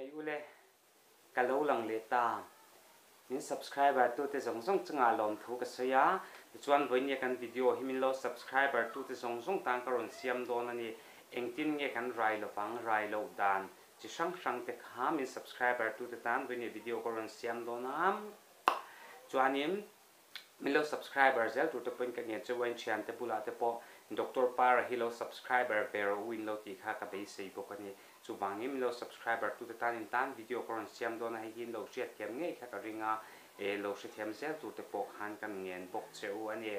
Chibai ule, ka lo lang leh ta. Min subscriber tute zawng zawng chungah lawmthu ka sawi a, tichuan vawinia kan video hi min lo subscriber tute zawng zawng tan ka rawn siam dawn a ni. Engtin nge kan rai lovang, rai loh dan chi hrang hrang te kha min subscriber tute tan vawinia video ka rawn siam dawn a. Chuanin Min lo subscriber zel tur te pawhin ka ngen che uain thiante bulah te pawh Doctor Para hi lo subscriber ve rawh u in lo tih kha ka beisei bawk a ni. Chuvangin min lo subscriber tute tan in tan video ka rawn siam dawn a, hei hi in lo hriatthiam ngei kha ka ring a, e lo hrethiam zel tur te pawh khan ka ngen bawk che u a ni.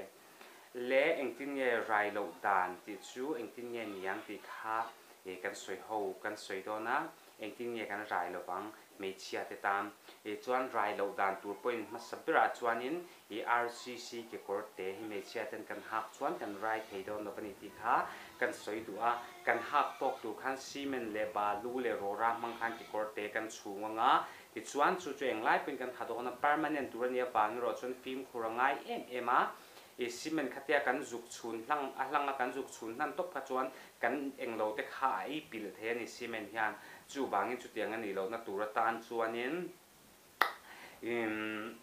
Le engtin nge rai loh dan tih chu engtin nge niang tih kha e kan sawi ho kan sawi dawn a. Engtin nge kan rai lovang hmeichhia te tan? I chuan rai loh dan tur pawhin hmasa berah chuanin i RCC kekawr te hi hmeichhia ten kan hak chuan kan rai thei dawn lo a ni tih kha kan sawi duh a. Kan hak tawk tur khan cement leh balu leh rawra hmang khan kekawr te kan chhung anga tichuan chu chu englai pawhin kan ha dawn a, permanent tur a nih avang erawh chuan fimkhur a ngai em em a. I cement khatia kan zuk chhun hlang a hlang a kan zuk chhun hnan tawp kha chuan kan englo te kha a ei pilh thei a ni cement hian. Chuvangin chutiang a nih lohna tur atan chuanin imm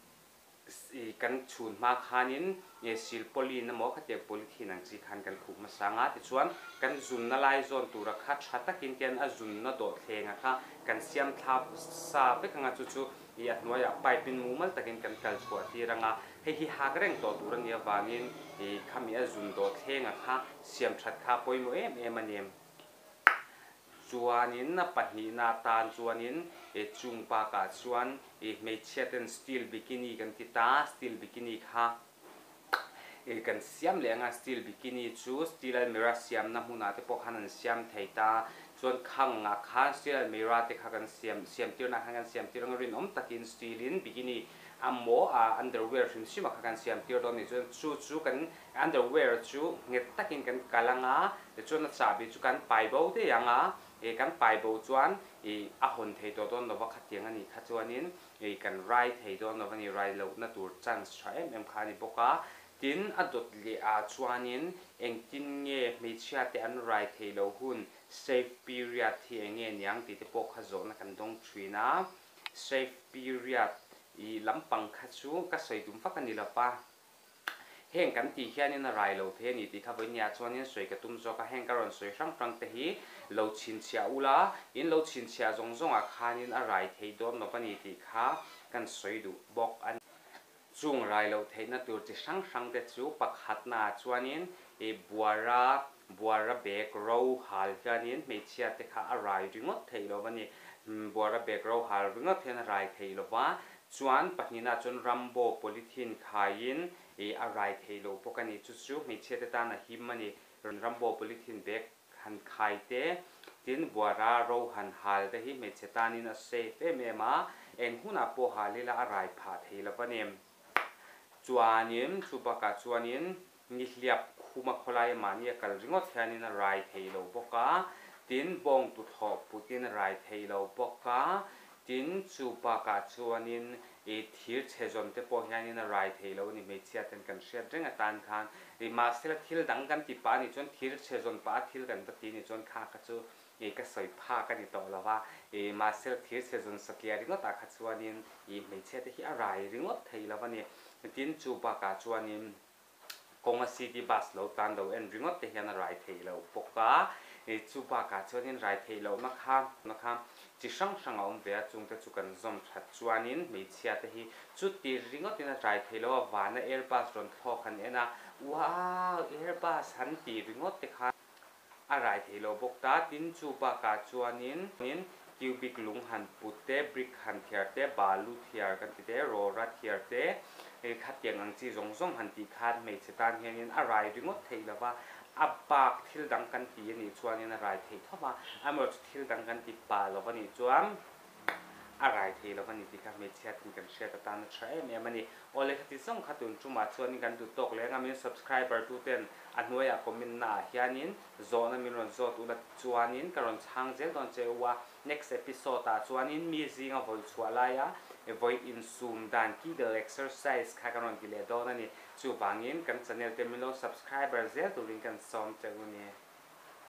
i kan chhun hma khanin silpauline emaw khatiang polythene ang chi khan kan khuh hmasa ang a, tichuan kan zunna lai zawn tura kha tha takin tian a zunna dawhthlenga kha kan siam thla sa vek ang a, chu chu I a hnuaiah pipe in mumal takin kan kal chhuah tir ang a, hei hi hak reng tawh tur a nih avangin i khami a zun dawh thlenga kha siam that kha a pawimawh em em a ni. Chuanin a pahnihna atan chuanin i chung bakah chuan i hmeichhia ten steel bikini kan ti ta, steel bikini kha i kan siam leh ang a, steel bikini chu steel almirah siamna hmunah te pawh khan an siam thei ta, chuan khangah khan steel almirah te kha kan siam siam tirna khan kan siam tir ang a, rinawm takin steel in bikini a maw a underwear hrim hrim ah kha kan siam tir dawn a ni, chuan chu chu kan underwear chu nghet takin kan kal ang a, tichuan a chahbi chu kan pai bo daih ang a, ih kan pai bo chuan ih a hawn thei tawh dawn lova khatiang a nih kha chuanin Hei kan rai thei dawn lo a ni, rai lohna tur chance tha em em kha a ni bawk a. Tin, a dawt leh ah chuanin engtin nge hmeichhia te an rai theih loh hun safe period hi eng nge niang tih te pawh kha zawhna kan dawng thin a. Safe period i lampang kha chu ka sawi tum vak a ni lo va. Heng kan tih hianin a rai lo thei a ni tih kha vawinia chuanin sawi ka tum zawk a, heng ka rawn sawi hrang hrang te hi lo chhinchhiah ula, in lo chhinchhiah zawng zawngah khanin a rai thei dawn lo va ni tih kha kan sawi duh bawk a ni. Chung rai loh theihna tur chi hrang hrang te chu pakhatnaah chuanin i buara buara bag ro hal hianin hmeichhia te kha a rai ringawt theih lo va ni. Buara bag ro hal ringawt hian a rai thei lo va, Chuan pahnihna chuan Rambo polythene khaiin i a rai thei lo bawk a ni. Chu chu hmeichhia te tan a him a ni. Rambo polythene bag han khai te, tin buara ro han hal te hi hmeichhe tanin a safe em em a, eng hunah pawh hal ila a rai phah thei lo va ni. Chuanin chu bakah chuanin nihliap khuma khawlaia mahni a kal ringawt hianin a rai thei lo bawk a, tin bawng tuthlawh putin a rai thei lo bawk a, tin chu bakah chuanin i thir chhe zawn te pawh hianin a rai thei lo a ni, hmeichhia ten kan hriat reng atan khan i mahsela thil dang kan ti pah a nih chuan thir chhe zawn pah a thil kan va ti nih chuan kha kha chu i ka sawi phak a ni tawh lo va, i mahsela thir chhe zawn satliah ringawt ah kha chuanin i hmeichhia te hi a rai ringawt thei lo a ni, tin chu bakah chuanin. Kawnga city bus lo tan lo en ringawt te hian a rai theih loh bawk a, chu bakah chuanin rai theih lohna kha na kha chi hrang hrang a awm ve a, chungte chu kan zawm that chuanin hmeichhia te hi chuti ringawtin a rai theih loh a, vana airbus rawn thlawk han en a, wow airbus han ti ringawt te kha. A rai thei lo bawk ta. Tin, chu bakah chuanin cubic lung han put te, brick han thiar te, balu thiar kan ti te, rawra thiar te, khatiang ang chi zawng zawng han tih khan hmeichhe tan hianin a rai ringawt theih lo va, a bak thil dang kan ti a nih chuanin a rai theih tho va, amaherawhchu thil dang kan ti pah lo va nih chuan A rai thei lo a ni tih kha hmeichhia tin kan hriat atan a tha em em a ni. Awle khati zawng kha tun tumah chuanin kan duh tawk leng a, min subscriber tu ten a hnuaiah comment na ah hianin zawhna min rawn zawt ula chuanin ka rawn chhang zel dawn che u a. Next episode ah chuanin mi zinga vawi chhuah laia vawi insum dan Kegel exercise kha kan rawn ti leh dawn a ni. Chuvangin kan channel te min lo subscriber zel turin kan sawm che u ni.